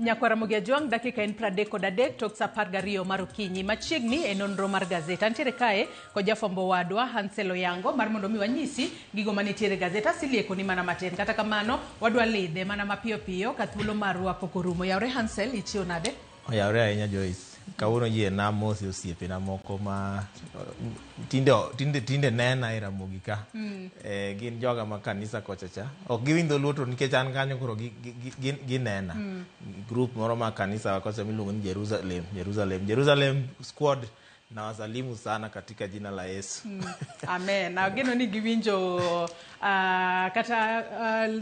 Nyakwar Ramogi Ajwang', dakika en 33 tok sa 12 mar okinyi. Machiegni e nonro mar gazet. Antiere kae kod jafwambo wadwa Hansel Oyango mar mondo mi wanyisi gigo manitiere e gazet. Asiliekoni mana matin. Kata kamano, wadwa lidhe mana mapiyo piyo ka thuolo marwa pok orumo. Yawre Hansel, ichiew nade? Oyawre ahinya Joyce. Kawuono yie na mosi osiepena moko ma tinde tinde tinde nena e Ramogi ka. Eh, gin joga ma kanisa kocha cha. Ok giwinj dholuo to nikech an kanyo koro ginena. Group moro ma kanisa wa kocha miluongo ni Jerusalem, Jerusalem, Jerusalem squad nawasalimu sana katika jina la Yesu. Amen. Ageno ni giwinjo kata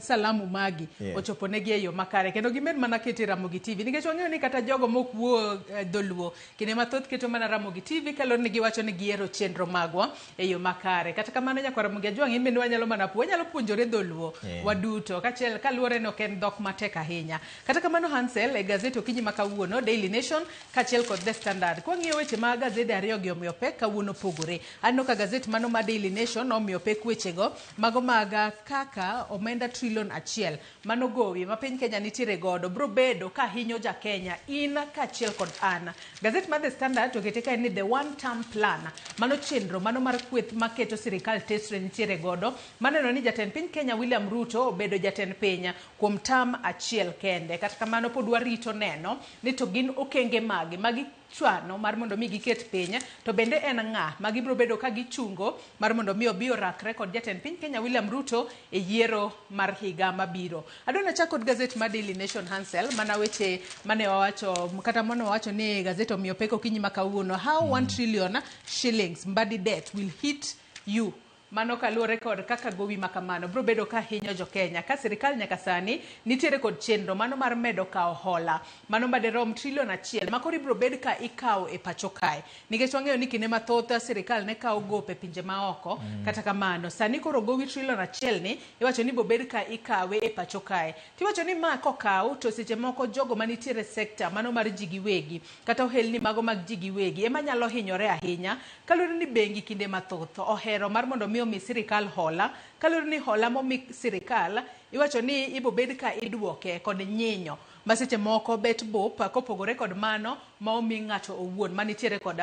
salamu magi ochopo negi e yo makare kendo gimed mana keto e Ramogi TV nikech wang'eyo ni kata jogo mok wuo dholuo kinde mathoth keto mana Ramogi TV kaluwore ni giwacho ni gihero chenro magwa e yo makare. Kata kamano nyakwar Ramogi Ajwang' in bende wanyalo mana wanyalo puonjore dholuo waduto kachiel kaluwore ni ok en dhok matek ahinya. Kata kamano Hansel e gazet okinyi ma kawuono Daily Nation kaachiel kod The Standard. Kwang'iyo weche ma gazede ariyogi omiyo pek kawuono pogore. Aneno ka gazet mano ma Daily Nation omiyo pek wechego mago mag kaka omenda trilion achiel mano gowi ma piny Kenya nitiere godo bro bedo ka hinyo ja Kenya in kaachiel kod an. Gazet mar The Standard to okete kae ni the one term plan mano chenro mano mar kweth maketo sirikal tesre nitiere godo maneno ni jatend piny Kenya William Ruto obedo jatend piny kuom term achiel kende. Kata kamano pod warito neno ni to gin okenge mage ma gichwano mar mondo mi giket piny to bende en ng'a ma gibiro bedo ka gichungo mar mondo mi obi orakre kod jatend piny Kenya William Ruto e yiero mar higa mabiro. Adwa nachak kod gazet mar Daily Nation Hansel mana weche mane wawacho kata mane wawacho ni gazet omiyo pek okinyi ma kawuono how 1 trillion shillings Mbadi debt will hit you. Mano kaluwore kod kaka gowi ma kamano biro bedo ka hinyo jo Kenya ka sirikal nyaka sani nitiere kod chenro mano mar medo kawo hola mano maderom trilion achiel ma koro ibiro bed ka ikawo e pacho kae nikech wang'eyo ni kinde mathoth sirikal ne kawo gope pinje maoko. Kata kamano sani koro gowi trilion achiel ni iwacho ni bobed ka ikawe e pacho kae tiwacho ni ma kokaw to seche moko jogo manitiere sekta mano mar ji giwegi kata ohelni mago mag ji giwegi ema nyalo hinyore ahinya kaluwore ni bengi kinde mathoth ohero mar mondo mi omi sirikal hola kaluwore ni hola momi sirikal iwacho ni ibobed ka iduoke kod nyinyo ma seche moko bet bup kopogore kod mano ma omi ng'ato owuon manitiere kod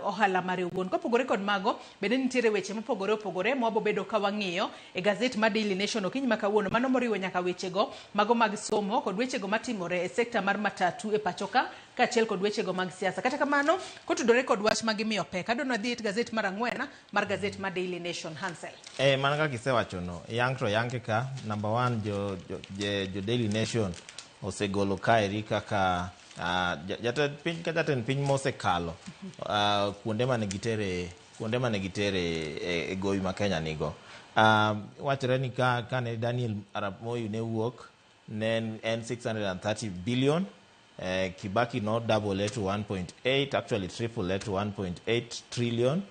ohala mare owuon. Kopogore kod mago bende nitiere weche mopogore opogore ma wabobedo ka wang'iyo e gazet mar Daily Nation okinyi ma kawuono mano moriwo nyaka wechego mago mag somo kod wechego matimore e sekta mar matatu e pacho ka kaachiel kod wechego mag siasa. Kata kamano kotudore kod wach ma gimiyo pek adwa ni wadhi e gazet mar ang'wen mar gazet mar Daily Nation Hansel. Mana kaka isewachono, yang to yange ka, number one, jo Daily Nation osegolo kaeri kaka jatend piny ka jatend piny mosekalo kuonde mane gitere kuonde mane gitere e gowi ma Kenya nigo. Wachore ni ka kane Daniel Arap Moi ne wuok ne en 630 billion. Kibaki no double it to 1.8, actually triple it to 1.8 trillion.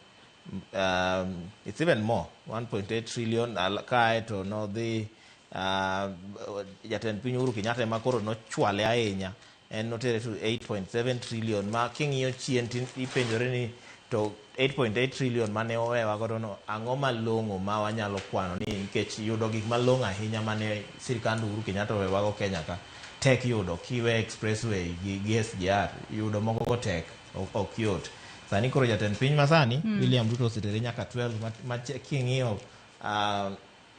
It's even more, 1.8 trillion. Kae to nodhi jatend piny Uhuru Kenyatta ema koro nochwale ahinya, en notere to 8.7 trillion ma king'iyo chien ipenjore ni to 8.8 trillion mane owewa godo no ang'o malong'o ma wanyalo kwano ni nikech yudo gik malong'o ahinya mane sirikand Uhuru Kenyatta owewago Kenya ka tek yudo kiwe expressway gi SGR yudo moko go tek ok yot. Sani koro jatend piny masani William Ruto osetere nyaka 12 ma king'iyo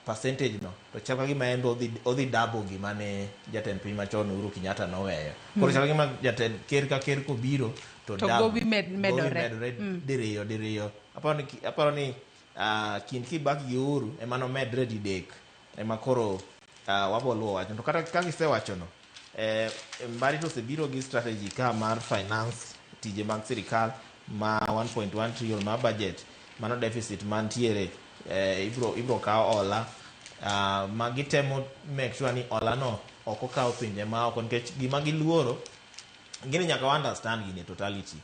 percentage no to chal ka gima en be odhi double gima ne jatend piny machon Uhuru Kenyatta noweyo. Koro chal ka gima jatend ker ka ker kobiro to gowi medore. Medore diriyo diriyo. Aparo ni kind Kibaki gi Uhuru ema nomedre didek ema koro wabo luwo wachno. To kata kaka isewachono, Mbadi to osebiro gi strategy ka mar finance tije mag sirikal ma 1.1 trillion mar budget mano deficit mantiere ibro kaw hola ma gitemo make sure ni hola no ok okaw pinje ma oko nikech gima giluoro gini nyaka wa understand gini e totality.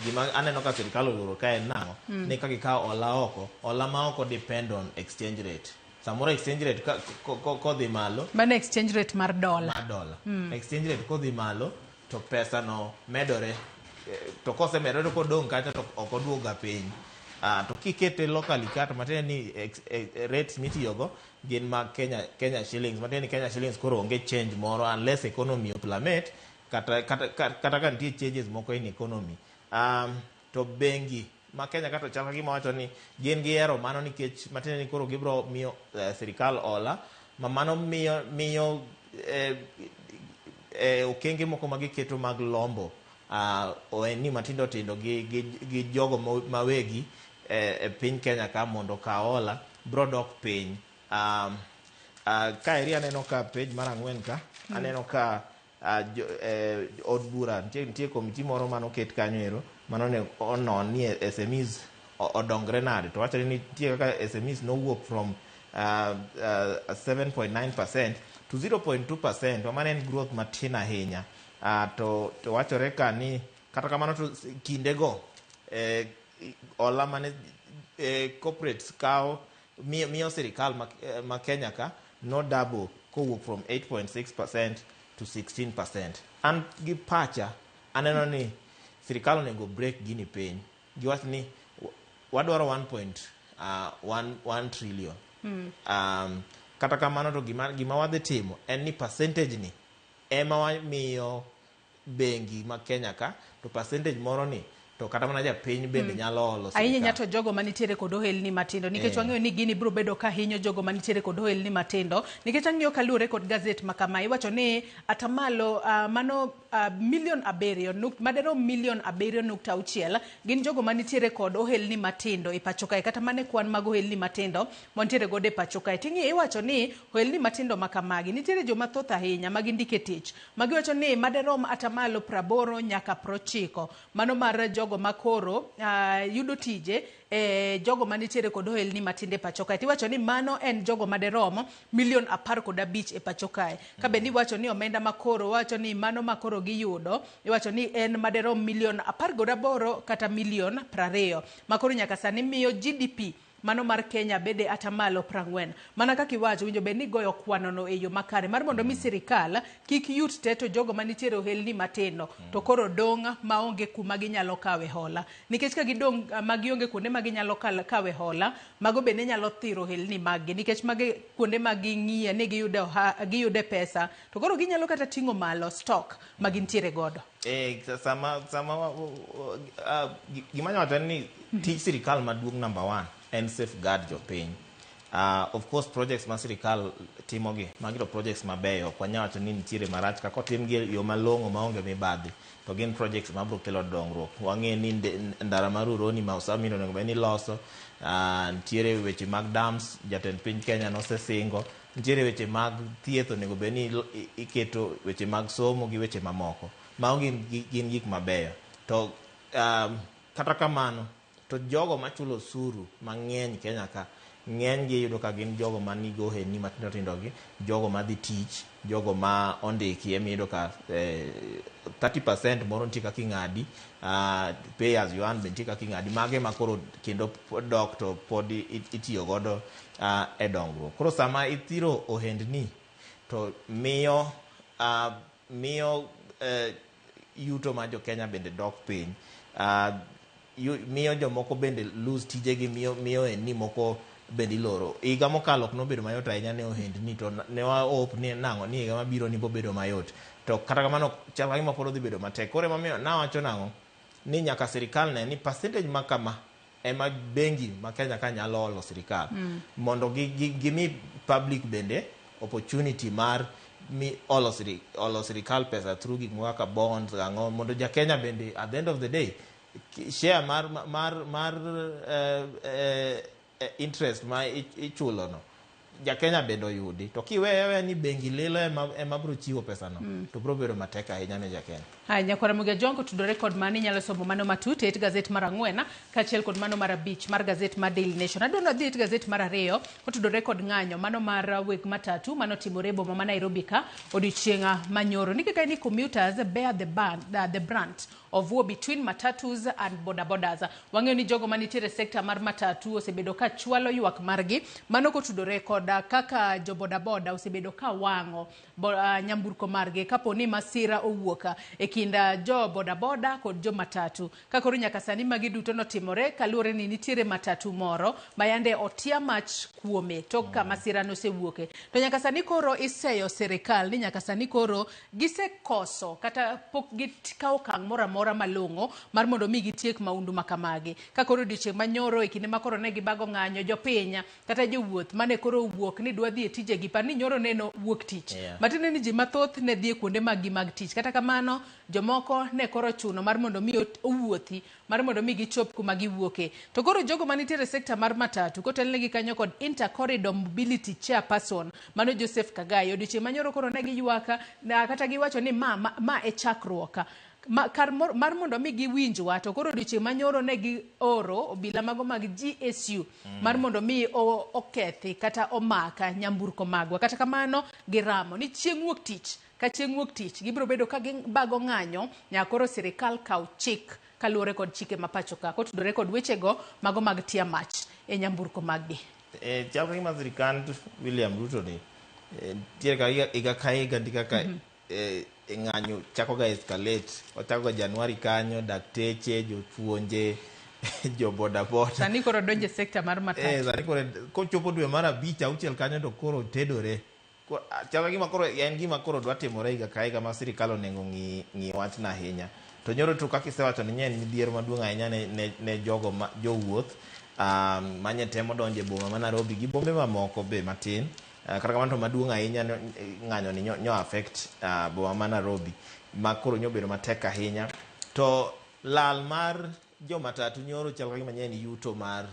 Gima aneno ka sirikal oluoro ka en nang'o? Ni ka gikawo hola oko, hola ma oko depend on exchange rate. Samoro exchange rate kodhi malo, Mano exchange rate mar dola. Mar dola. Exchange rate kodhi malo to pesa no medore. To kosemedore to kodong' kacha to ok oduog ga piny. To kikete locally ka to matiende ni rates mitiyogo gin mag Kenya shillings. Matiende ni Kenya shillings koro onge change moro unless economy oplummet kata ka nitie changes moko in economy. To bengi ma Kenya ka to chal ka gima wacho ni gin gihero mano nikech matiende ni koro gibro miyo sirikal hola ma mano miyo okenge moko ma giketo mag lombo ohendni matindo tindo gi jogo mawegi e piny Kenya ka mondo okaw hola bro dok piny. Kaeri aneno ka page mar 4 ka aneno ka od bura nitie committee moro manoket kanyo ero mano ne onon ni SMEs odongre nade, to wachore ni nitie kaka SMEs nowuok from 7.9% to 0.2%, mano en growth matin ahinya. To wachore ka ni kata kamano to kindego hola mane corporates kawo miyo sirikal ma Kenya ka no double kowuok from 8.6% to 16%. An gi pacha aneno ni sirikal onego break gini piny giwach ni wadwaro 1.1 trillion. Kata kamano to gima wadhi timo en ni percentage ni ema wamiyo bengi ma Kenya ka, to percentage moro ni to kata mana japiny bende nyalo holo ahinya sirikal. To jogo manitiere kod ohelni matindo nikech wang'eyo ni gini biro bedo ka hinyo jogo manitiere kod ohelni matindo, nikech ang'iyo kaluwore kod gazet ma kama iwacho ni atamalo mano milion 7 maderom milion 7.6 gin jogo manitiere kod ohelni matindo e pacho kae, kata mana e kwan mag ohelni matindo mantiere godo e pacho kae. Ting'iyo iwacho ni ohelni matindo ma kamagi nitiere joma thoth ahinya ma gindike tich magiwacho ni maderom atamalo 80 nyaka 90 mano mar jogo makoro yudo tije e jogo manitiere kod ohelni matindo e pacho kae. Tiwacho ni mano en jogo maderom milion 15 e pacho kae. Ka bende iwacho ni omenda makoro wacho ni mano makoro giyudo iwacho ni en maderom milion 18 kata milion 20 makoro nyaka sani miyo GDP mano mar Kenya bede atamalo 40. Mana kaka iwacho, winjo bed ni goyo kwanono e yo makare mar mondo mi sirikal kik yut te to jogo manitiere ohelni matindo to koro dong' maonge kuma ginyalo kawe hola, nikech ka gidong' ma gionge kuonde ma ginyalo kawe hola, mago bende nyalo thiro ohelni mag gi, nikech magi kuonde ma ging'iye ni giyude pesa to koro ginyalo kata ting'o malo stock ma gintiere godo. Sama gima anyalo wacho en ni tij sirikal maduong' number one en safeguard jopiny. Of course projects ma sirikal timogi magi to projects mabeyo, ok wanyal wacho ni nitiere marach kaka otimgi e yo malong'o maonge mibadhi, to gin projects mabiro kelo dongruok. Wang'e ni ndara mar Rironi Mau Summit onego bed ni iloso, nitiere weche mag dams jatend piny Kenya nosesingo, nitiere weche mag thieth onego bed ni iketo weche mag somo gi weche mamoko. Mago gin gik mabeyo. To kata kamano to jogo machulo osuru mang'eny Kenya ka ng'eny gi iyudo ka gin jogo manigi ohelni matindo tindo gi jogo madhi tich, jogo ma ondiki ema iyudo ka 30% moro nitie kaka ing'adi, pay as you earn be nitie kaka ing'adi. Mago ema koro kendo dok to pod itiyo godo e dongruok. Koro sama ithiro ohendni to miyo yuto mar jo Kenya bende dok piny. Miyo jomoko bende lose tijegi, miyo ohendni moko bende iloro. Higa mokalo ok nobedo mayot ahinya ne ohendni, to ne wa hope ni nang'o ni higa mabiro ni bobedo mayot. To kata kamano chal ka gima pod odhi bedo matek. Koro emomiyo nawacho nang'o ni nyaka sirikal ne ni percentage ma kama ema bengi ma Kenya ka nyalo holo sirikal mondo gimi public bende opportunity mar mi holo sirikal pesa through gik moko kaka bonds ang'o mondo ja Kenya bende at the end of the day share mar interest ma ichulo no ja Kenya bende oyudi. To kiweyo aweya ni bengi lilo ema biro chiwo pesa no to biro bedo matek ahinya ne ja Kenya. Haya, nyakwara Muga Jongo, tudore kod mani inyalo somo mano matut e it gazet mar 4 kaachiel kod mano mar 5 mar gazet mar Daily Nation. Adwa ni wadhi e it gazet mar 2 kotudore kod ng'anyo mano mar weg matatu manotimore e boma ma Nairobi ka odiochieng' manyoro. Ndike kae ni commuters bear the brunt of war between matatus and bodabodas. Wang'eyo ni jogo manitiere e sekta mar matatu osebedo ka chwalo ywak margi mano kotudore koda kaka jo bodaboda osebedo ka wang'o nyamburko margi kapo ni masira owuok e kind jo bodaboda kod jo matatu. Ka koro nyaka sani magi duto notimore kaluwore ni nitiere matatu moro ma yande otia mach kuome tok ka masira nosewuoke. To nyaka sani koro iseyo sirikal ni nyaka sani koro gisekoso kata pok gikawo okang' moro amora malong'o mar mondo mi gitiek maundu ma kamagi. Ka koro odiochieng' manyoro e kinde ma koro ne gibago ng'anyo jopiny kata jowuoth mane koro owuok ni dwa dhi e tijegi, par ni nyoro neno wuok tich. Matiende ni ji mathoth ne dhi e kuonde mag gi mag tich. Kata kamano, jomoko ne koro ochuno mar mondo mi owuothi mar mondo mi gichop kuma giwuoke. To koro jogo manitiere e sekta mar matatu kotelnegi kanyo kod Inter-Corridor Mobility Chairperson mano Joseph Kagai, odiochieng' manyoro koro ne giywak na kata giwacho ni ma e chakruok. Ma, kar mar mondo mi giwinjwa to koro odiochieng' manyoro ne gioro obila mago mag GSU mar mondo mi okethi kata omaka nyamburko magwa. Kata kamano giramo ni chieng' wuok tich ka chieng' wuok tich gibiro bedo ka gibago ng'anyo nyaka koro sirikal kaw chik kaluwore kod chike ma pacho ka kotudore kod wechego mago mag tia mach e nyamburko maggi. Chal ka gima sirikand William Ruto ni nitiere ka higa ka higa nitie kaka ng'anyo chako ga escalate. Ochako ga Januari kanyo, dakteche, jopuonje, jo bodaboda. Sani koro donje sekta mar matatu. Sani koro kochopo dwe mar 5 6 kanyo to koro tedore. Chal ka gima koro en gima koro dwa timore higa ka higa ma sirikal onego ng'i wachno ahinya. To nyoro to kaka isewacho ni en midhiero maduong' ahinya ne jogo ma jowuoth manye temo donjo e boma ma Nairobi gi bombe mamoko be matin. Kata kamano to maduong' ahinya ng'anyo ni nyo affect boma ma Nairobi ma koro nyobedo matek ahinya. To lal mar jo matatu nyoro chal ka gima ne en yuto mar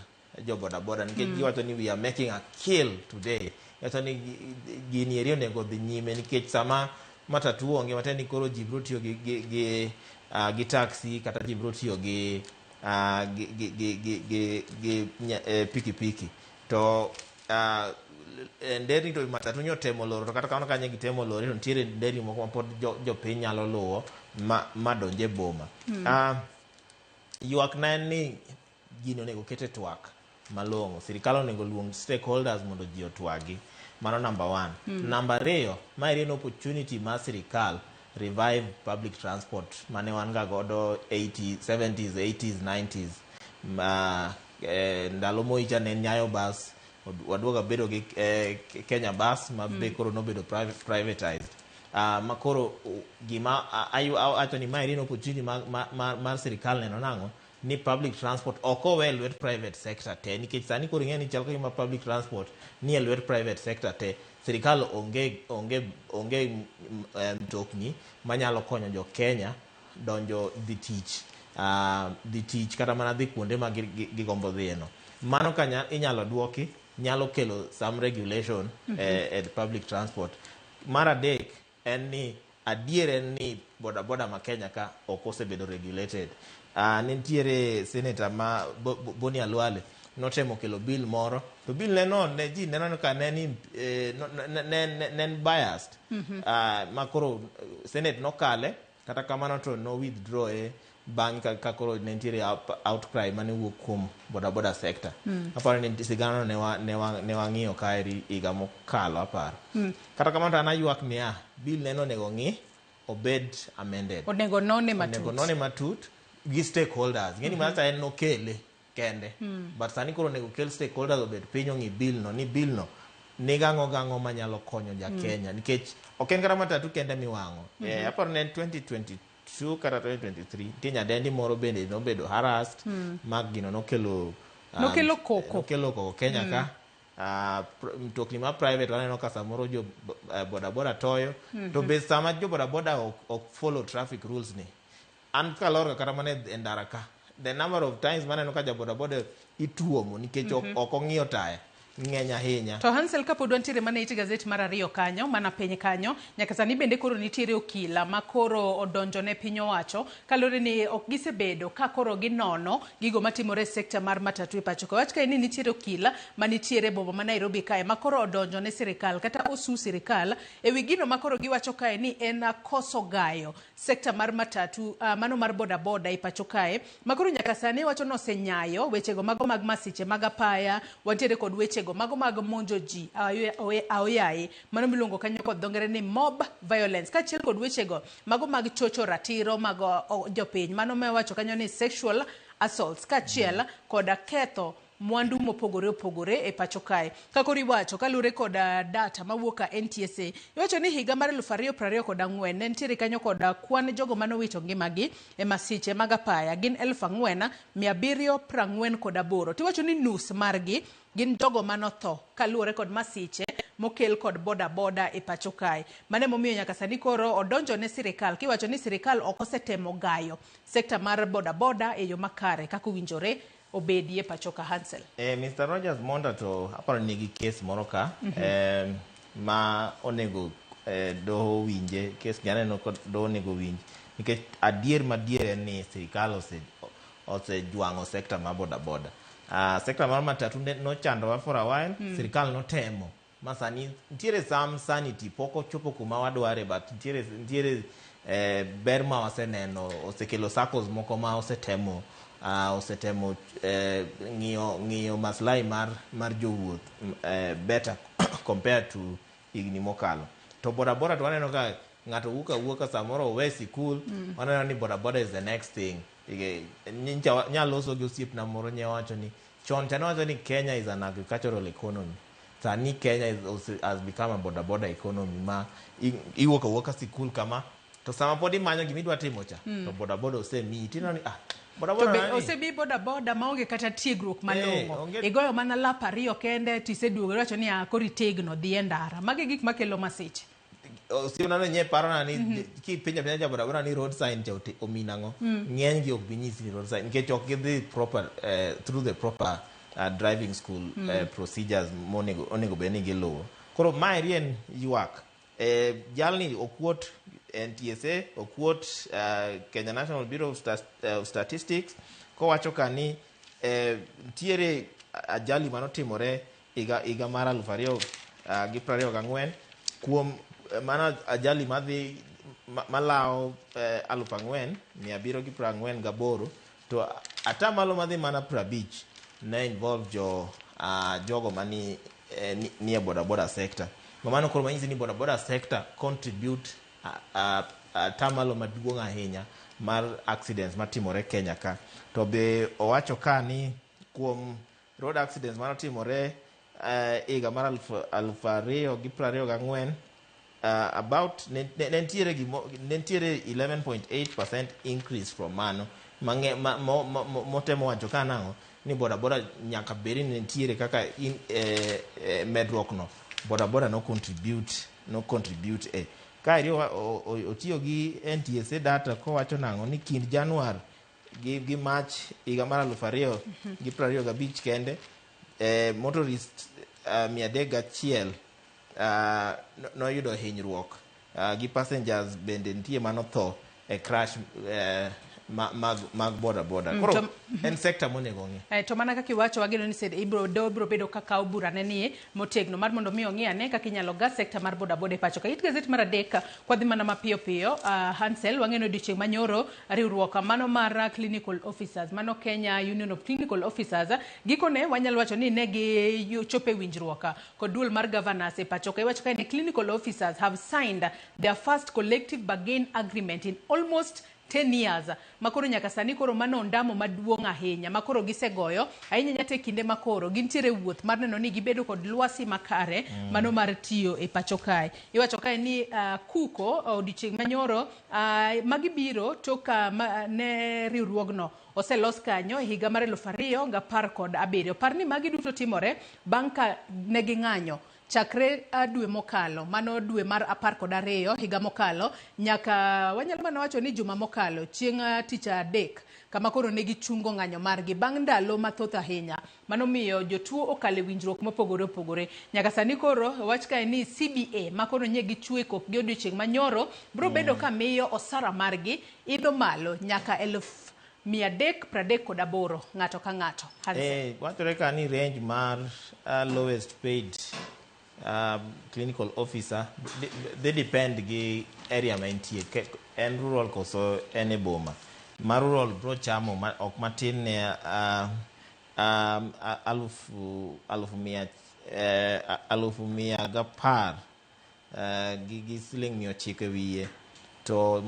jo bodaboda nikech giwacho ni we are making a kill today. Giwacho ni gini eri onego dhi nyime nikech sama matatu onge matiende ni koro ji biro tiyo gi taxi kata ji biro tiyo gi pikipiki. To nderni to matatu nyo temo loro to kata kamano ka ne gitemo lore to nitiere nderni moko ma pod jopiny nyalo luwo ma donj e boma. Ywak na en ni gini onego ket e twak malong'o. Sirikal onego luong stakeholders mondo ji otwagi. Mano number 1. Number 2, mae en opportunity mar sirikal revive public transport mane wan ga godo 80s, 70s, 80s, 90s. Ma ndalo Moi cha ne en Nyayo bus, waduogo bedo gi Kenya bus ma be koro nobedo privatized. Ma koro gima awacho ni mae en opportunity mar sirikal neno nang'o ni public transport ok owe e lwet private sector te, nikech sani koro ing'e ni chal ka gima public transport ni e lwet private sector te. Sirikal onge mtokni manyalo konyo jo Kenya donjo dhi tich kata mana dhi kuonde ma gigombo dhiye no. Mano ka inyalo duoki nyalo kelo some regulation e public transport. Mar adek en ni adier en ni bodaboda ma Kenya ka ok osebedo regulated. Nitiere senator ma Boni Khalwale notemo kelo bill moro to bill ne no ne ji neno ka ne ni ne en biased. Ma koro senate nokale, kata kamano to no withdraw e bang' ka koro ne nitiere outcry mane wuok kuom bodaboda sector. Aparo ni sigana no ne wang'iyo kaeri higa mokalo aparo. Kata kamano to an aywak niya, bill neno onego ng'i obed amended. Onego none matut. Onego none matut gi stakeholders. Ng'eni mana en nokele kende. But sani koro onego kel stakeholders obed piny ong'i bill no, ni bill no nigang'o gang'o manyalo konyo ja Kenya. Nikech ok en kata matatu kende miwang'o. Aparo ni en 2022 kata 2023, nitie nyadendi moro bende nobedo harassed, ma gino nokelo Nokelo koko. Nokelo koko Kenya ka. Mtokni ma private waneno ka samoro jo bodaboda toyo. To be sama jo bodaboda ok follow traffic rules ni. An kalor kata mana e ndara ka, the number of times maneno ka ja bodaboda ituomo nikech ok ong'iyo taya. ng'eny ahinya. To Hansel, kapod wantiere mana it gazet mar ariyo kanyo, mana piny kanyo, nyaka sani bende koro nitiere okila ma koro odonjo ne piny owacho, kaluwore ni ok gisebedo ka koro ginono gigo matimore e sekta mar matatu e pacho ka. Wach kae ni nitiere okila manitiere e boma ma Nairobi kae ma koro odonjo ne sirikal kata osu sirikal ewi gino ma koro giwacho kae ni en koso gayo sekta mar matatu, mano mar bodaboda e pacho kae, ma koro nyaka sani wacho ni osenyayo wechego mago mag masiche mag apaya, wantiere kod wechego mago mag monjo ji aoyaye, mano miluongo kanyo kod dho ngere ni mob violence, kaachiel kod wechego mago mag chocho ratiro mag jopiny, mano mawacho kanyo ni sexual assaults, kaachiel koda ketho mwandu mopogore opogore e pacho kae. Ka koro iwacho kaluwore kod data mawuok ka NTSA, iwacho ni higa mar 2024 ne nitiere kanyo kod kwan jogo manowito ngimagi e masiche mag apaya gin 4748. Tiwacho ni nus margi gin jogo manotho kaluwore kod masiche mokel kod boda boda e pacho kae. Mano emomiyo nyaka sani koro odonjo ne sirikal kiwacho ni sirikal ok osetemo gayo sekta mar boda boda e yo makare kaka owinjore obedie pacho ka, Hansel. Mr. Rogers Monda to aparo ni nigi kes moro ka ma onego doho winje. Kes ni aneno ka doho onego winj nikech adier madier en ni sirikal osejwang'o sekta mar boda boda. Sekta mar matatu nochandowa for a while. Sirikal notemo ma sani nitiere some sanity, pok ochopo kuma wadware, but nitiere ber ma waseneno. Osekelo SACCOs moko ma osetemo ng'iyo maslahi mar jowuoth better compared to higni mokalo. To bodaboda to waneno ka ng'ato wuok awuoka samoro owe sikul, waneno ni bodaboda is the next thing. Nyicha nyaloso gi osiepna moro, nye wacho ni chon cha nowacho ni Kenya is an agricultural economy, sani Kenya has become a boda boda economy ma iwuok awuoka sikul kama to sama pod imanyo gimidwa timo cha to boda boda osemiyi, tineno ni ah, boda To boda be nani? Osemi boda boda maonge kata tiegruok malong'o. Igoyo mana lap ariyo kende tiseduogo iwacho ni ah, koro itegno dhi e ndara. Magi gik makelo masiche. Osiepna no nye parona ni kipenjo apenja ja boda boda ni road sign cha omin ang'o, ng'eny gi ok bi nyisi ni road sign nikech ok gidhi proper through the proper driving school procedures monego onego bed ni giluwo. Koro maeri en ywak. Jalni okuot NTSA, okuot Kenya National Bureau of Statistics kowacho ka ni nitiere ajali manotimore higa mar 2024 kuom mana ajali madhi malawo 4748 to atamalo madhi mana 50 ne involve jogo mani nie boda boda sector. Ma mano koro manyisi ni boda boda sector contribute atamalo maduong' ahinya mar accidents matimore Kenya ka. To be owacho ka ni kuom road accidents manotimore higa mar 2024, about ne nitiere ne nitiere 11.8% increase from mano mange, ma, mo, mo, mo, motemo wacho ka nang'o ni boda boda nyaka bed ni nitiere kaka medruok no boda boda no contribute kaeri otiyo gi NTSA data kowacho nang'o ni kind Januar gi Mach higa mar 2025 kende, motorist 301 noyudo hinyruok, gi passengers bende nitie manotho e crash mag boda boda. Koro en sector monego ng'i. To mana kaka iwacho, wageno ni ibro do biro bedo ka kawo burane ni motegno mar mondo mi ong'i ane kaka inyalo ga sekta mar bodaboda e pacho ka. It gazet mar adek kwadhi mana mapiyo piyo, Hansel, wang'eno odiochieng' manyoro riwruok mano mar clinical officers, mano Kenya Union of Clinical Officers, gikone wanyalo wacho ni ne gichopo e winjruok kod duol mar governors e pacho ka. Iwacho ka ni clinical officers have signed their first collective bargain agreement in almost 10 years, makoro nyaka sani koro mano ondamo maduong' ahinya makoro gisegoyo ahinya nyaka e kinde makoro gintiere wuoth mar neno ni gibedo kod lwasi makare mano mar tiyo e pacho kae. Iwacho kae ni kuko odiochieng' manyoro magi biro tok ma, ne riwruogno oselos kanyo e higa mar 2017. Par ni magi duto timore bang' ka ne ging'anyo. Chakre dwe mokalo, mano dwe mar 12 higa mokalo, nyaka wanyalo mana wacho ni juma mokalo, chieng' tich adek, kama koro ne gichungo ng'anyo margi bang' ndalo mathoth ahinya. Mano miyo jotuo okale winjruok mopogore opogore. Nyaka sani koro wach kae ni CBA ma koro nye gichwe kokgi odiochieng' manyoro biro bedo ka miyo osara margi idho malo nyaka 338,000 ng'ato ka ng'ato. Wachore ka ni range mar lowest paid clinical officer they depend gi area ma entie, en rural koso en e boma. Ma rural bro chamo ok matin ne 110,000 gi siling 900 wiye, to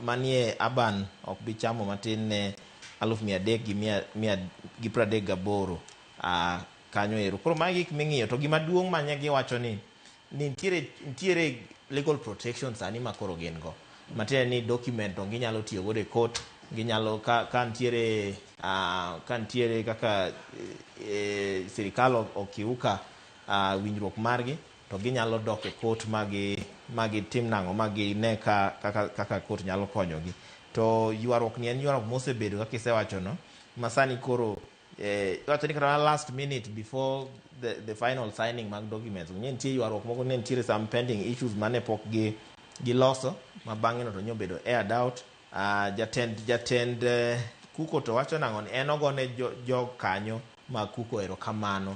manie urban ok bi chamo matin ne 338,000 kanyo ero. Koro magi gik ming'iyo. To gima duong' ma giwacho ni nitiere legal protection sani ma koro gin go, matiende ni document to ginyalo tiyo godo e court, ginyalo ka nitiere kaka sirikal okiuka winjruok margi, to ginyalo dok e court magi tim nang'o, magi ne kaka court nyalo konyogi. To ywaruok ni en ywaruok mosebedo kaka isewachono, ma sani koro iwacho ni kata last minute before the final signing mag documents ne nitie ywaruok moko, ne nitiere some pending issues mane pok giloso, ma bang'e no to nyobedo aired out. Jatend Kuko to wacho nang'o ni en ogone jog kanyo mag Kuko erokamano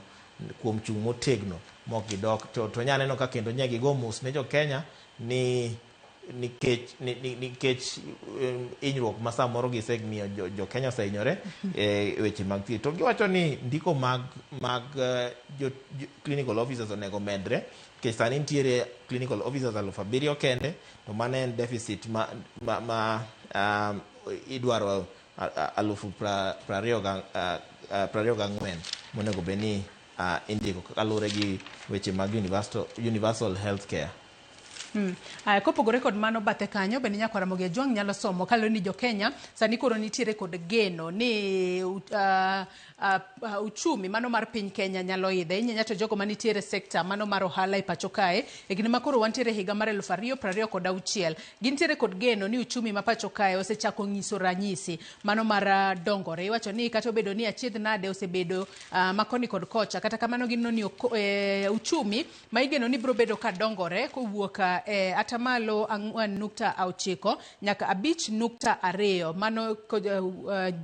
kuom chung' motegno mok gidok. To nyaneno ka kendo nye gigo mos ne jo Kenya ni nikech hinyruok ma samoro gisemiyo jo Kenya osehinyore e weche mag thieth. To giwacho ni ndiko mag jo clinical officers onego medre, nikech sani nitiere clinical officers 7,000 kende, to mano en deficit ma idwaro 24,000 monego bed ni indiko kaluwore gi weche mag universal health care. Kopogore kod mano bathe kanyo bende nyakwar Ramogi Ajwang' nyalo somo kaluwore ni jo Kenya sani koro nitiere kod geno ni uchumi mano mar piny Kenya nyalo idhe. Inyanya to jogo manitiere sekta mano mar ohala e pacho kae e kinde ma koro wantiere higa mar 2026 gintiere kod geno ni uchumi ma pacho kae osechako nyiso ranyisi mano mar dongore. Iwacho ni kata obedo ni achiedh nade osebedo makoni kod kocha, kata kamano gineno ni uchumi ma igeno ni biro bedo ka dongore kowuok atamalo 4.9 nyaka 5.2 mano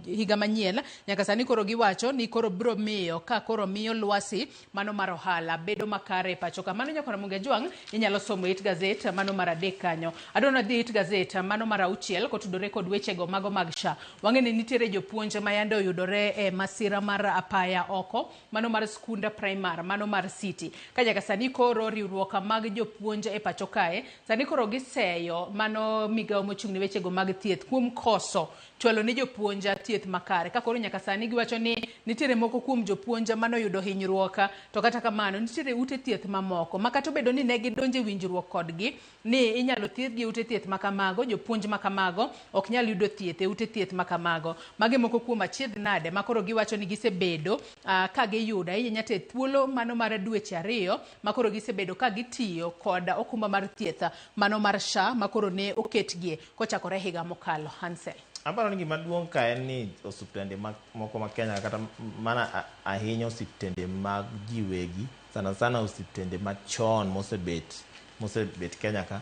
higa manyien. Nyaka sani koro giwacho ni koro biro miyo ka koro miyo lwasi mano mar ohala bedo makare e pacho ka. Mano nyakwar Ramogi Ajwang' inyalo somo it gazet mano mar 3 kanyo. Adwaro dhi it gazet mano mar 6 kotudore kod wechego mago mag SHA. Wang'e ni nitiere jopuonj ma yande oyudore e masira mar apaya oko mano mar skunda primary mano mar city. Ka nyaka sani koro riwruok mag jopuonj e pacho kae sani koro giseyo mano migawo mochung' ne wechego mag thieth kuom koso chwalo ne jopuonj thieth makare. Ka koro nyaka sani giwacho ni nitiere moko kuom jopuonj manoyudo hinyruok, to kata kamano nitiere ute thieth mamoko ma kata obedo ni ne gidonje winjruok kodgi ni inyalo thiedhgi e ute thieth makamago, jopuonj makamago ok nyal yudo thieth e ute thieth makamago. Magi moko kuom achiedh nade ma koro giwacho ni gisebedo ka giyudo ahinya nyaka e thuolo mano mar dweche 2 ma koro gisebedo ka gitiyo kod okumba mar thieth mano mar SHA ma koro ne oketgie kochakore higa mokalo. Hansel, aparo ni gima duong' ka en ni osiptende moko ma Kenya kata mana ahinya osiptende mag ji wegi, sana sana osiptende machon mosebet Kenya ka,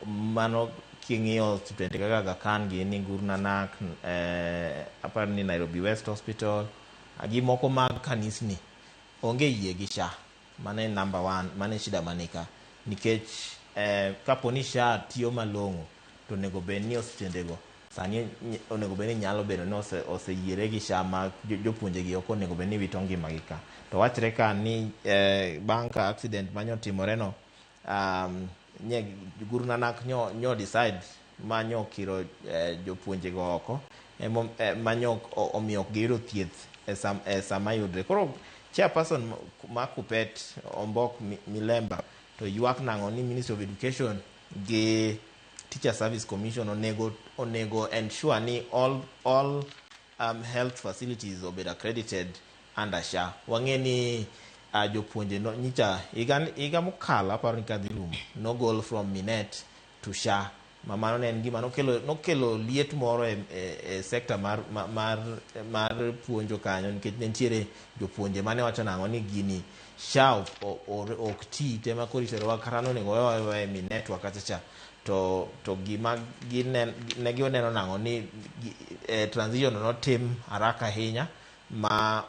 mano king'iyo osiptende kaka Aga Khan gini, Guru Nanak, aparo ni Nairobi West Hospital, gi moko mag kanisni onge yie gi SHA. Mano en number 1, mano e shida manika, nikech kapo ni SHA tiyo malong'o to onego bed ni osiptendego sani onego bed ni nyalo bedo ni oseyiere gi SHA ma jopuonje gi ok onego bed ni wito ngimagi ka. To wachre ka ni bang' ka accident manyo timore no, nye Guru Nanak nyo decide ma nyo kiro jopuonje go oko, manyo omiyo ok giyudo thieth e sama yudre. Koro chairperson ma Kuppet Ombok Milemba to ywak nang'o ni Ministry of Education gi Teacher Service Commission onego ensure ni all health facilities obed accredited under SHA. Wang'e ni Jopuonje no, nyicha higa mokalo aparo ni kadhi rumo nogol from Minet to SHA, ma mano ne en gima nokelo liet moro e sector mar puonjo kanyo, nikech ne nitiere jopuonje mane wacho nang'o ni gini SHA ok ti te ma koro iterowa kata nonego wewa e Minet wa kacha cha. To gima ne gineno nang'o ni transition notim haraka ahinya ma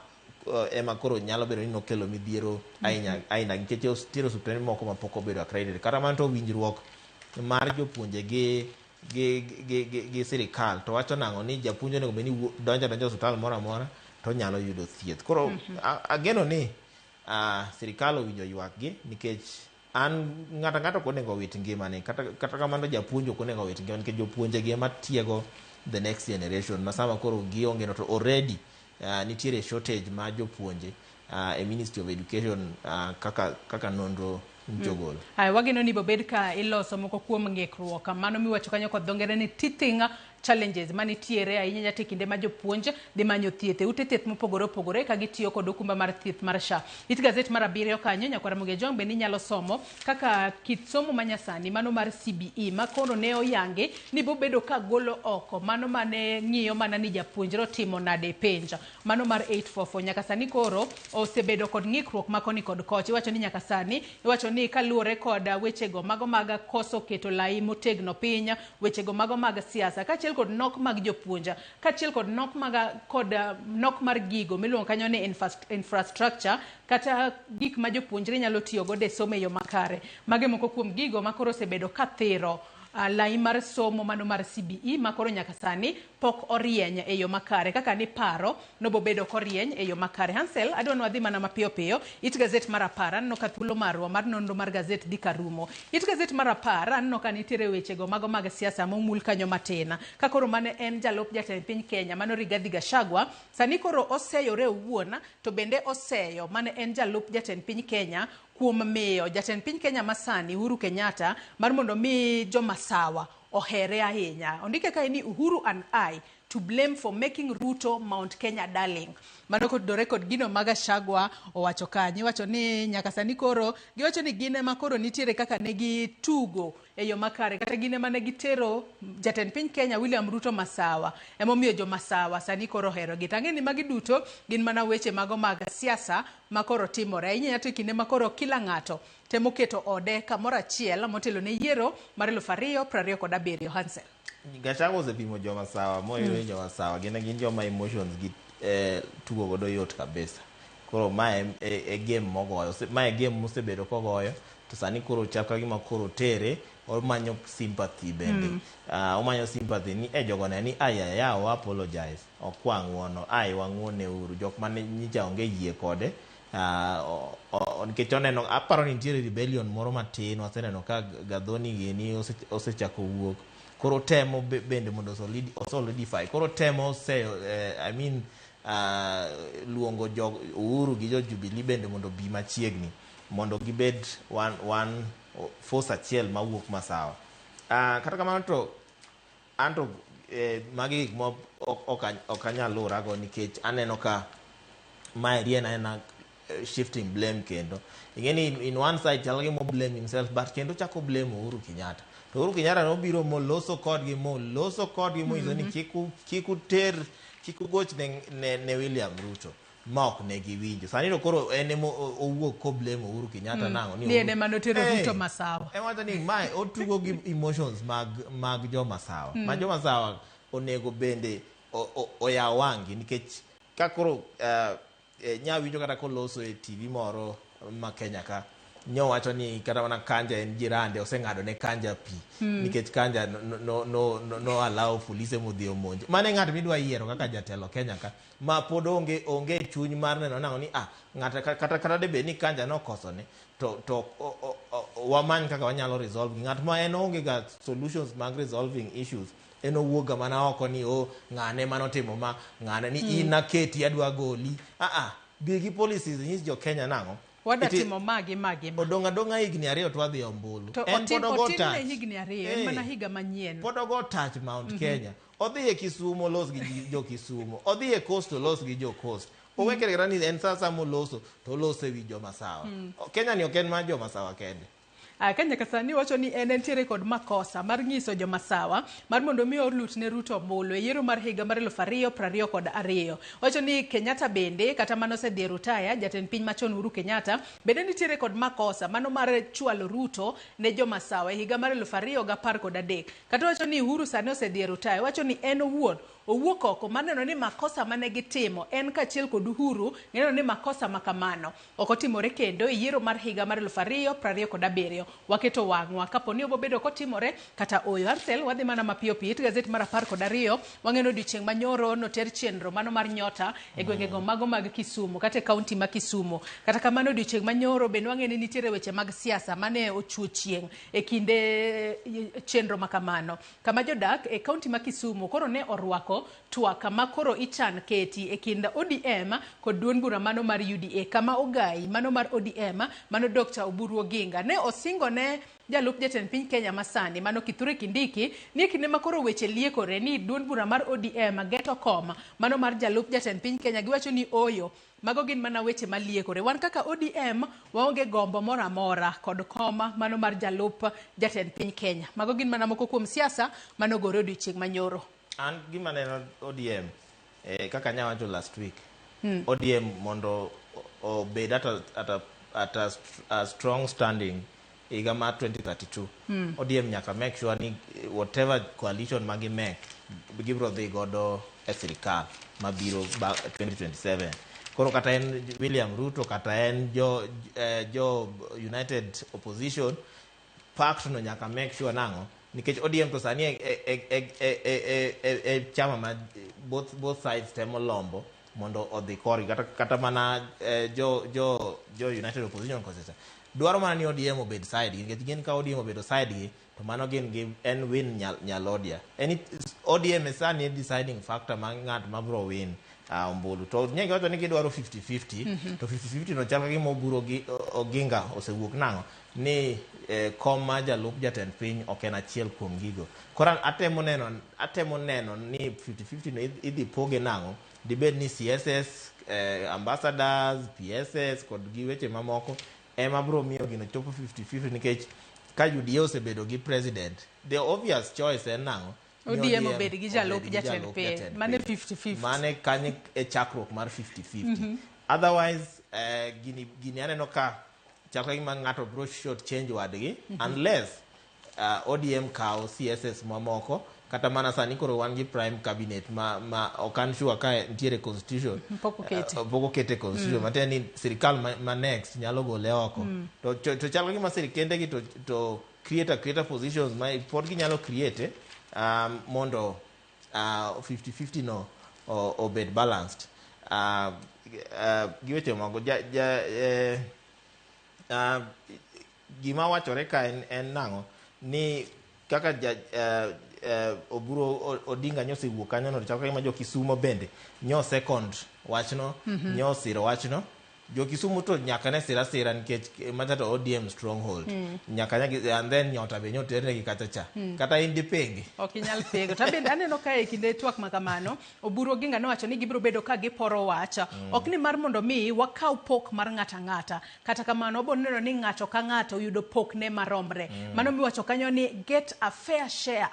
ema koro nyalo bedo ni nokelo midhiero ahinya ahinya, nikech nitiere osiptende moko ma pok obedo accredited. Kata mano to winjruok mar jopuonje gi sirikal to wacho nang'o ni japuonj onego bed ni donjo adonja e osiptal moro amora to onyalo yudo thieth. Koro ageno ni sirikal owinjo ywak gi, nikech an ng'ato ang'ato ok onego owit ngimane, kata kamano japuonj ok onego owit ngimane, nikech jopuonje gi ema tiego the next generation, ma sama koro gionge no to already nitiere shortage mar jopuonje e Ministry of Education, kaka nonro nchogolo. Aya, wageno ni bobed ka iloso moko kuom ng'ikruok mano miwacho kanyo kod dho ngere ni teething challenges manitiere ahinya nyaka e kinde ma jopuonj dhi manyo thieth e ute thieth mopogore opogore ka gitiyo kod okumba mar thieth mar SHA. It gazet mar 7 kanyo, nyakwar Ramogi Ojwang' bende inyalo somo kaka kit somo manyasani mano mar CBE ma koro ne oyangi ni bobedo ka golo oko mano mane ng'iyo mana ni japuonjre otimo nade e penj mano mar 844 nyaka sani koro osebedo kod ng'ikruok ma koni kod kocha. Iwacho ni nyaka sani, iwacho ni kaluwore kod wechego mago mag koso keto lai motegno piny, wechego mago mag siasa kaachiel kod nok mag jopuonj, kaachiel kod nok mag kod nok mar gigo miluongo kanyo ni infrastructure kata gik ma jopuonjre nyalo tiyo godo e somo e yo makare. Mage moko kuom gigo ma koro osebedo ka thiro lai mar somo mano mar CBE ma koro nyaka sani pok orieny e yo makare kaka ni paro nobobedo korieny e yo makare. Hansel, adwa ni wadhi mana mapiyo piyo it gazet mar 10. Aneno ka thuolo marwa mar nonro mar gazet dhi karumo. It gazet mar 10 aneno ka nitiere wechego mago mag siasa momul kanyo matin, ka koro mane en jalup jatend piny Kenya mano Rigathi Gachagua sani koro oseyore owuon, to bende oseyo mane en jalup jatend piny Kenya kuom miyo jatend piny Kenya masani Uhuru Kenyatta mar mondo mi jomasawa ohere ahinya. Ondike kae ni Uhuru and I to blame for making Ruto Mount Kenya darling. Mano kotudore kod gino ma Gachagua owacho kanyo. Iwacho ni nyaka sani koro giwacho ni gin ema koro nitiere kaka ne gitugo e yo makare, kata gin ema ne gitero jatend piny Kenya William Ruto masawa, emomiyo jomasawa sani koro oherogi. To ang'e ni magi duto gin mana weche mago mag siasa ma koro timore ahinya to e kinde ma koro kila ng'ato temo keto ode kamoro achiel motelo ne yiero mar 2027. Hansel. Gachagua osepimo joma sawa moyudo ni joma sawa gin joma emotions gi tugo godo yot kabisa. Koro mae e game mogoyo, mae game mosebedo kogoyo, to sani koro chal ka gima koro tere omanyo sympathy bende. Omanyo sympathy ni jogo ne ni ayaya o apologize, okwa ng'uono, ai wang'uone uru jok mane nyicha onge yie kode. Nikech oneno, aparo ni nitiere rebellion moro matin, waseneno ka Gathoni gini osechako wuok. Koro temo bende mondo solidify. Koro temo seyo, I mean, luongo jo Uhuru gi jo Jubilee bende mondo bi machiegni, mondo gibed one force achiel mawuok masawa. Kata kamano to anto magi gik ma ok anyal lurago, nikech aneno ka mae en aena shifting blame kendo. Ing'e ni in one side chal gima blame himself, but kendo chako blame Uhuru Kenyatta. To Uhuru Kenyatta nobiro moloso kodgi, monyiso ni kik uter, kik ugoch ne William Ruto ma ok ne giwinjo. Sani to koro en ema owuok ko blame Uhuru Kenyatta nang'o ni en ema notero Ruto masawa. Ema wacho ni mae otugo gi emotions mag jomasawa. Ma jomasawa onego bende oyaw wang'gi, nikech ka koro nya winjo kata koloso e TV moro ma Kenya ka, nyowacho ni kata mana Kanja en jirande, oseng'ado ne Kanja pi nikech Kanja no allow polise modhi omonje. Mano e ng'at midwa yiero kaka jatelo Kenya ka, ma pod onge chuny mar neno nang'o ni ng'ata kata debed ni Kanja nokosone to wamany kaka wanyalo resolve. Ng'at ma en onge ga solutions mag resolving issues, en owuok ga mana oko ni o ng'ane manotimo ma, ng'ane ni in aketi adwa goli. Bi gi policies nyis jo Kenya nang'o. Wada timo magi magi ma. Odong' adong'a higni 2 to wadhi ombulu. To En pod ogo otin ne touch. higni 2, en mana higa manyien. Pod ogo touch Mount Kenya. Odhi e Kisumu olos gi jo Kisumu. Odhi e Coast olos gi jo Coast. Owekere kata ni en sa moloso to oloso ewi jomasawa. Kenya ni ok en mar jomasawa kende. Kenya kasani wacho ni en entiere kod makosa mar nyiso jomasawa mar mondo mi olut ne Ruto ombulu e yiero mar higa mar 2022. Wacho ni Kenyatta bende kata mano osedhi e rutaya, jatend piny machon Uhuru Kenyatta bende nitiere kod makosa mano mar chwalo Ruto ne jomasawa e higa mar 2013. Kata wacho ni Uhuru sani osedhi e rutaya, wacho ni en owuon owuok oko maneno ni makosa mane gitimo en kaachiel kod Uhuru neno ni makosa makamano ok otimore kendo e yiero mar higa mar 2027. Waketo wang'wa kapo ni obobedo kotimore kata oyo. Ansel, wadhi mana mapiyo piyo. It gazet mar 12 wang'eno odiochieng' manyoro noter chenro mano mar nyota e gwengego mago mag Kisumu kata e kaunti ma Kisumu. Kata kamano odiochieng' manyoro bende wang'e ni nitiere weche mag siasa mane ochuo chieng' e kinde chenro makamano. Kama jodak e kaunti ma Kisumu koro ne orwako twak kama koro ichan keti e kind ODM kod duond bura mano mar UDA, kama ogai mano mar ODM mano Dr. Oburu Oginga ne osingo ne jalup jatend piny Kenya masani mano Kithure Kindiki ni kinde ma koro weche liekore ni duond bura mar ODM geto kom mano mar jalup jatend piny Kenya, giwacho ni oyo, mago gin mana weche maliekore. Wan kaka ODM waonge gombo moro amora kod koma mano mar jalup jatend piny Kenya. Mago gin mana moko kuom siasa manogore odiochieng' manyoro. An gima neno ODM, kaka nyawacho last week, ODM mondo obed at a strong standing higa mar 2032, ODM nyaka make sure ni whatever coalition ma gimake gibiro dhi godo e sirikal mabiro 2027. Koro kata en William Ruto kata en jo United Opposition pact no nyaka make sure nang'o, nikech ODM to sani e chama ma both sides temo lombo mondo odhi korgi, kata mana jo United Opposition kosecha dwaro mana ni ODM obed side gi, nikech gin ka ODM obedo side gi to mano gin gi en win nyalodia. En ODM e sani e deciding factor ma ng'at ma bro win ombulu. To nye giwacho ni gidwaro 50-50, to 50-50 no chal ka gima Oburu gi Oginga osewuok nang'o ni kom mar jalup jatend piny ok en achiel kuom gigo. Koro atemo neno ni 50-50 no idhi poge nang'o, dibed ni CSS, ambassadors, PSS kod gi weche mamoko ema bro miyo gino chopo 50-50, nikech ka UDA osebedo gi president, the obvious choice en nang'o? Ni ODM obed gi jalup obed gi jatend jalup piny. jatend Mane piny. 50-50. Mane kanyo e chakruok mar 50-50. Otherwise gini aneno ka chal ka gima ng'ato bro short change wadgi, unless ODM kawo CSS mamoko. Kata mana sani koro wan gi prime cabinet ma ok an sure ka nitiere constitution. Pok okete. Pok okete constitution, matiende ni sirikal ma next nyalo gole oko. To chal ka gima sirikende gi to create a create positions ma pod ginyalo create mondo 50-50 no obed balanced. Gi weche moko gima wachore ka en nang'o ni kaka Oburu Odinga nyosewuok kanyo no, to chal ka gima jo Kisumo bende nyo second wachno, nyo siro wachno. Jo Kisumu to nyaka ne sira sira nikech macha to ODM stronghold nyaka ne, and then nyota be nyoternegi kacha cha kata in dipingi. Ok inyal pingo. To bende aneno ka e kinde twak ma kamano, Oburu Oginga nowacho ni gibiro bedo ka giporo wach. Ok ni mar mondo mi wakaw pok mar ng'ato ang'ata. Kata kamano, wabiro neno ni ng'ato ka ng'ato oyudo pokne maromre. Mano miwacho kanyo ni get a fair share,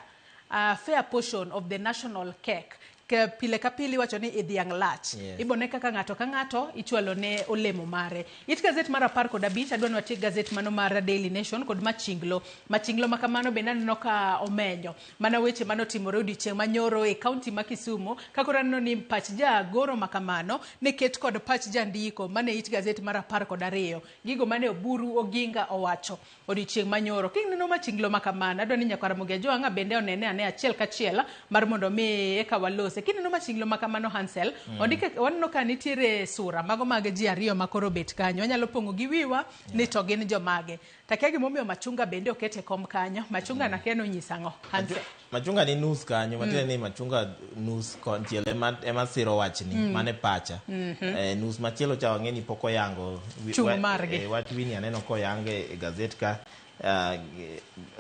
a fair portion of the national cake. Ke pile ka pile iwacho ni idhiang' lach. Ibone kaka ng'ato ka ng'ato ichwalo ne olemo mare. It gazet mar 15, adwa ni watiek gazet mano mar Daily Nation kod Machinglo. Machinglo ma kamano bende aneno ka omenyo mana weche manotimore odiochieng' manyoro e kaunti ma Kisumu. Ka koro aneno ni pach jagoro ma kamano ne ket kod pach jandiko mane it gazet mar 12. Gigo mane Oburu Oginga owacho odiochieng' manyoro. Kineno Machinglo ma kamano, adwa ni nyakwar Ramogi Ajwang'a bende onene ane achiel kachiel mar mondo mi eka walose. Kineno Machinglo ma kamano, Hansel, ondike waneno ka nitiere sura mago mag ji ariyo ma koro bet kanyo. Wanyalo pong'o gi wiwa ni to gin jomage. Takia gimomiyo Machunga bende oket e kom kanyo. Machunga nakia nonyisa ang'o. Hansel. Machunga ni nus kanyo, matiende ni Machunga nus konchiel ema siro wachni, mane pacha. Nus machielo cha wang'e ni pok oyango Chung' margi. Wach Winnie aneno koyange e gazet ka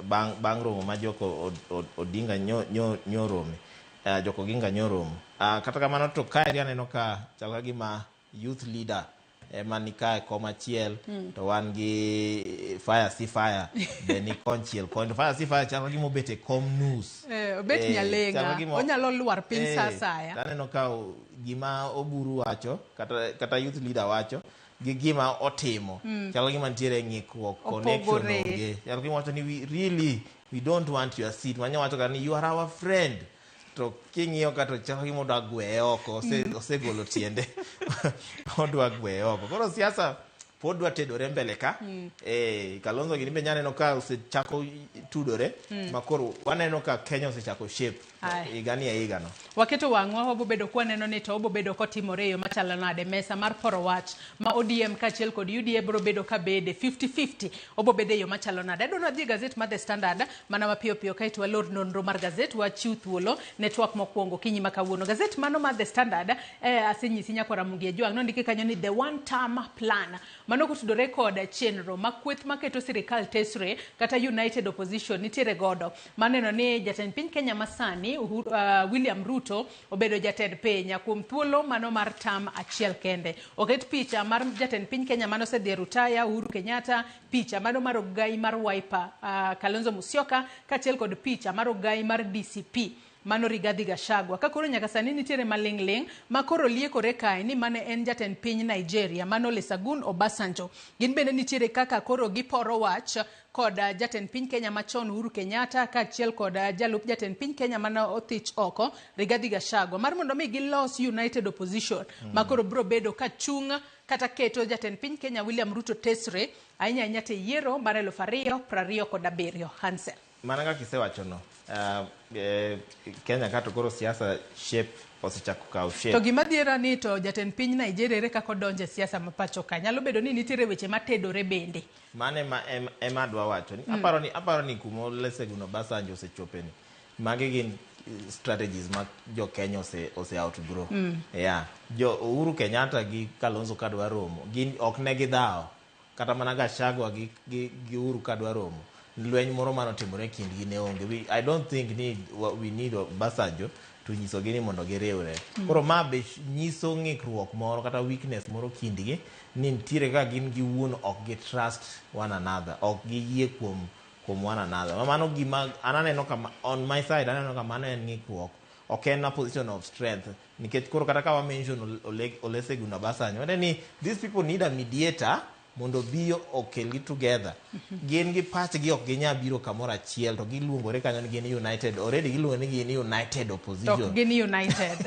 bang' romo ma Joko Odinga nyo rome. Joko Oginga nyo romo. Kata kamano to kaeri aneno ka chal ka gima youth leader ema ni kae kom achiel to wan gi fire si fire be ni konchiel koni. To fire si fire chal ka gima obet e kom nus. Obet nyaleng'a, chal ka gima- onyalo lwar piny sa asaya. To aneno ka gima Oburu wacho kata youth leader wacho gi gima otimo chal ka gima nitiere ng'ikruok, connection Opogore. onge. Chal ka gima wacho ni we really we don't want your seat. Manya wacho kata ni you are our friend. To king'iyo ka to chal ka gima odwa gweye oko, osegolo tiende. Odwa gweye oko. Koro siasa pod dwa tedore mbele ka. Kalonzo gini be nyaneno ka osechako tudore ma koro waneno ka Kenya osechako shape higa ni e higa no. Waketo wang'wa wabobedo kwaneno ni to obobedo kotimore e yo machalo nade. Mesa mar poro wach ma ODM kaachiel kod UDA biro bedo ka bede 50-50 obobedo e yo machalo nade. Adwaro adhi e gazet mar The Standard mana mapiyo piyo kaeto walor nonro mar gazet wachiw thuolo ne twak mokwongo kinyi ma kawuono. Gazet mano mar The Standard asenyisi nyakwar Ramogi Ajwang' nondiki kanyo ni the one term plan. Mano kotudore kod chenro ma kweth maketo sirikal tesre kata United Opposition nitiere godo. Maneno ni jatend piny Kenya masani William Ruto obedo jatend piny kuom thuolo mano mar term achiel kende. Oket picha mar jatend piny Kenya mano osedhi e rutaya Uhuru Kenyatta, picha mano mar ogai mar Wiper Kalonzo Musyoka kaachiel kod picha mar ogai mar DCP mano Rigathi Gachagua. Ka koro nyaka sani nitiere maling'ling' ma koro liekore kae ni mane en jatend piny Nigeria mano Olusegun Obasanjo. Gin bende nitiere kaka koro giporo wach kod jatend piny Kenya machon Uhuru Kenyatta kaachiel kod jalup jatend piny Kenya mane othich oko Rigathi Gachagua mar mondo mi gilos United Opposition ma koro biro bedo ka chung' kata keto jatend piny Kenya William Ruto tesre ahinya ahinya te yiero mar 2027. Hansel. Mana kaka isewachono, Kenya ka to koro siasa shape osechako kawo shape. To gima dhiera ni to jatend piny Nigeria ere kaka odonjo e siasa ma pacho ka. Nyalo bedo ni nitiere weche matedore bende. Mano ema adwa wacho ni aparo ni kuma Olusegun Obasanjo osechope ni magi gin strategies ma jo Kenya ose outgrow. Yeah. Jo Uhuru Kenyatta gi Kalonzo kadwa romo, gin ok ne gidhawo. Kata mana Gachagua gi Uhuru kadwa romo, lweny moro manotimore e kindgi ne onge. I don't think ni we need Obasanjo to nyisogi ni mondo giriwre. Koro ma be nyiso ng'ikruok moro kata weakness moro kindgi ni nitiere kaka gin giwuon ok gi trust one another, ok giyie kuom one another. Ma mano gima an aneno ka on my side aneno ka mano en ng'ikruok. Ok en a position of strength. Nikech koro kata ka wa mention Olusegun Obasanjo, wende ni these people need a mediator mondo bi okelgi together. Gin gi pachgi ok ginyal biro kamoro achiel to giluongore kanyo ni gin united. Already giluongo ni gin united opposition. To gin united.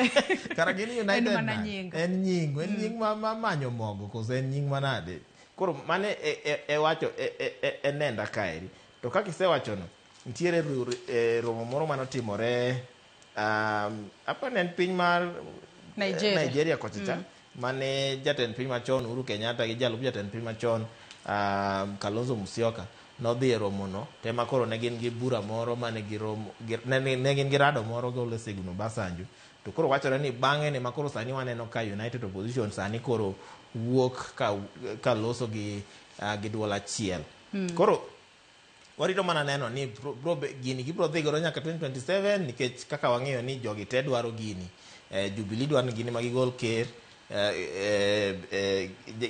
Kara gin united En mana nade? nying. En nying, en nying ma manyo mogo koso en nying manade. Koro mane e wacho e nenda kaeri. To kaka isewachono, nitiere romo moro manotimore aparo ni en piny mar Nigeria. Nigeria kocha cha. Mane jatend piny machon Uhuru Kenyatta gi jalup jatend piny machon Kalonzo Musyoka nodhi e romono to ema koro ne gin gi bura moro mane giromo ne gin gi rado moro gi Olusegun Obasanjo. To koro wachore ni bang'e ne ma koro sani waneno ka United Opposition sani koro wuok ka loso gi duol achiel. Koro warito mana neno ni gini gibiro dhi godo nyaka 2027 nikech kaka wang'eyo ni jogi te dwaro gini. Jubilee dwaro ni gini ma gigol ker,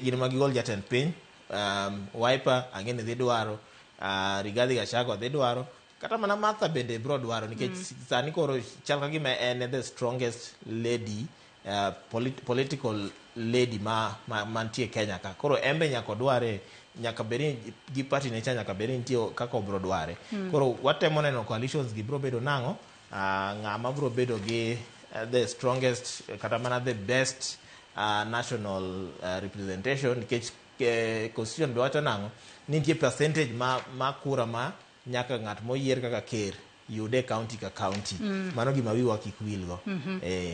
gini ma gigol jatend piny, Wiper ang'e ni dhi dwaro, Rigathi Gachagua dhi dwaro, kata mana Martha bende biro dwaro nikech sani koro chal ka gima en the strongest lady, political lady ma mantie Kenya ka. Koro en be nyaka odware, nyaka bed ni gi party ne cha nyaka bed ni nitie kaka obiro dware. Koro watemo neno coalitions gi biro bedo nang'o, ng'ama biro bedo gi the strongest kata mana the best national representation nikech constitution be wacho nang'o ni nitie percentage ma kura ma nyaka ng'at moyier kaka ker yude e county ka county. Mano gima wiwa kik wilgo.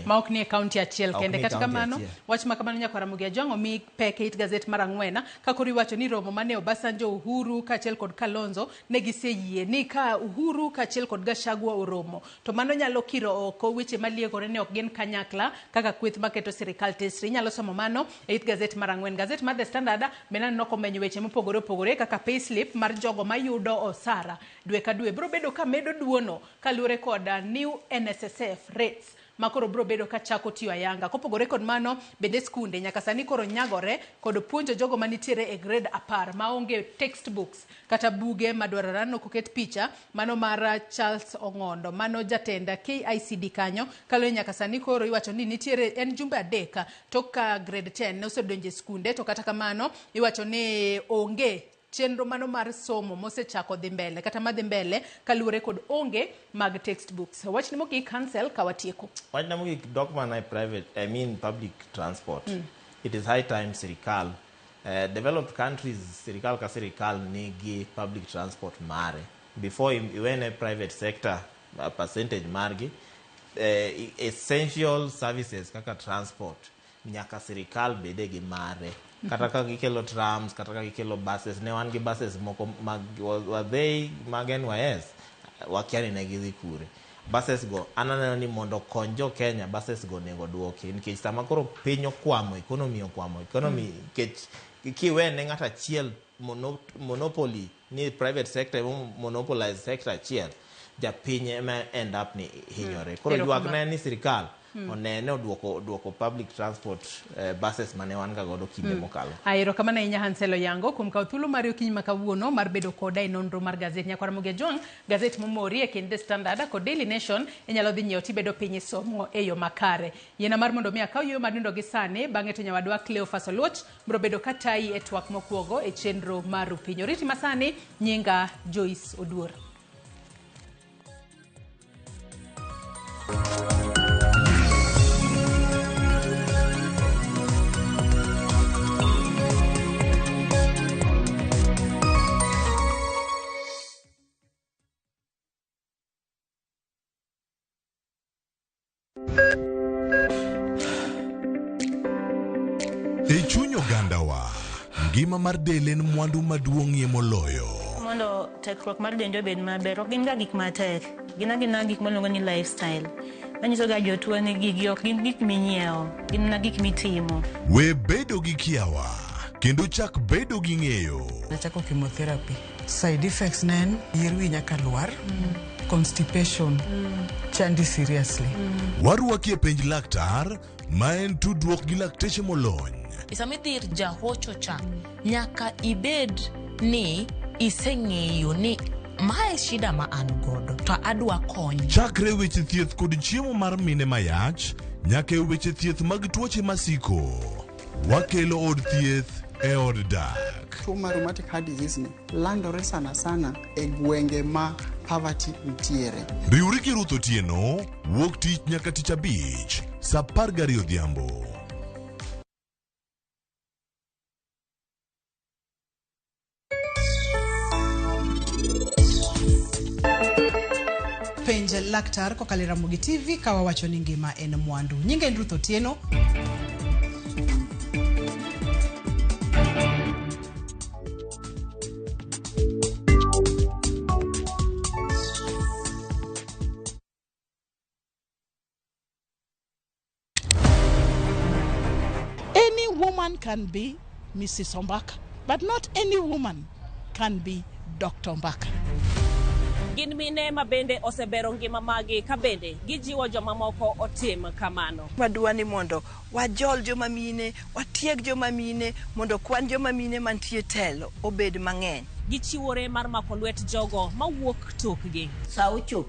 Ma ok ni e county achiel Ok kende. ni e Kata county kamano, achiel. wach ma kamano nyakwar Ramogi Ajwang' omi pek e it gazet mar ang'wen ka koro iwacho ni romo mane Obasanjo, Uhuru kaachiel kod Kalonzo ne giseyie ni ka Uhuru kaachiel kod Gachagua oromo to mano nyalo kiro oko weche maliekore ni ok gin kanyakla kaka kweth maketo sirikal tesre. Inyalo somo mano e it gazet mar ang'wen. Gazet mar The Standard bende aneno komenyo weche mopogore opogore kaka payslip mar jogo mayudo osara dwe ka dwe biro bedo ka medo duono kaluwore kod new NSSF rates. ma koro biro bedo ka chako tiyo ayanga. Kopogore kod mano, bende skunde nyaka sani koro nyagore kod puonjo jogo manitiere e grade 10 maonge textbooks kata buge madwarore. Aneno koket picha mano mar Charles Ong'ondo, mano jatend KICD kanyo. Kaluwore nyaka sani koro iwacho ni nitiere en jumbe 3 tok ka grade 10 ne osedonjo e skunde, to kata kamano iwacho ni onge chenro mano mar somo mosechako dhi mbele kata madhi mbele kaluwore kod onge mag textbooks. Wachni mogik, Hansel, ka watieko. Wachna mogik dok mana e private, I mean public transport. It is high time sirikal, developed countries, sirikal ka sirikal nigi public transport mare. Before iwene private sector percentage margi, essential services kaka transport nyaka sirikal bede gi mare. Kata ka gikelo trams, kata ka gikelo buses, ne wan gi buses moko mag, were they mag NYS, wakia ni ne gidhi kure. Buses go, an aneno ni mondo okony jo Kenya, buses go onego duoki, nikech sama koro piny okwamo, economy okwamo, economy, nikech kiwene ng'ato achiel monopoly ni private sector ema monopolize sector achiel, japiny ema end up ni hinyore. Koro ywak ne ni sirikal onene oduoko public transport buses mane wan ga godo kinde mokalo. Erokamano ahinya Hansel Oyango kuom kawo thuolo mari okinyi ma kawuono mar bedo koda e nonro mar gazet. Nyakwar Ramogi Ajwang', gazet momori e kind The Standard kod Daily Nation inyalo dhi nyiewo tibedo piny isomo e yo makare. Yiena mar mondo mi akaw yueyo matindo gi sani, bang'e to nyawadwa Cleophas Oluoch biro bedo ka tayi e twak mokwongo e chenro mar Rupiny. Oriti masani, nyinga Joyce Oduor. E chuny ogandawa, ngima mar del en mwandu maduong'ie moloyo. Mondo tekruok mar dendi obed maber, ok gin ga gik matek, gin agina gik miluongo ni lifestyle. Manyiso ga jotuo ni gigi ok gin gik minyiewo, gin mana gik mitimo. We bedo gi kiawa, kendo chak bedo gi ng'eyo. Nachako chemotherapy. Side effects ne en yier wi nyaka lwar, constipation, chandi seriously. Warwaki e penj laktar, ma en tudruok gi lakteche molony. Sama idhi ir jahocho cha, nyaka ibed ni iseng'eyo ni mae shida ma an godo to adwa kony. Chakre weche thieth kod chiemo mar mine mayach, nyaka e weche thieth mag tuoche masiko. Wakelo od thieth e od dak. Tuo mar rheumatic heart disease ni landore sana sana e gwenge ma poverty nitiere. Riwri gi Ruth Otieno, wuok tich nyaka tich abich, saa 12 odhiambo. Penj laktar kokalo e Ramogi TV ka wawacho ni ngima en mwandu. Nyinga en Ruth Otieno. Any woman can be Mrs. Ombaka, but not any woman can be Dr. Ombaka. Gin mine ma bende osebero ngima magi ka bende gijiwo jomamoko otim kamano. Wadwa ni mondo wajol joma mine, watieg joma mine, mondo kwan joma mine mantie telo obed mang'eny. Gichiwore mar mako lwet jogo mawuok tokgi. Sa ochopo.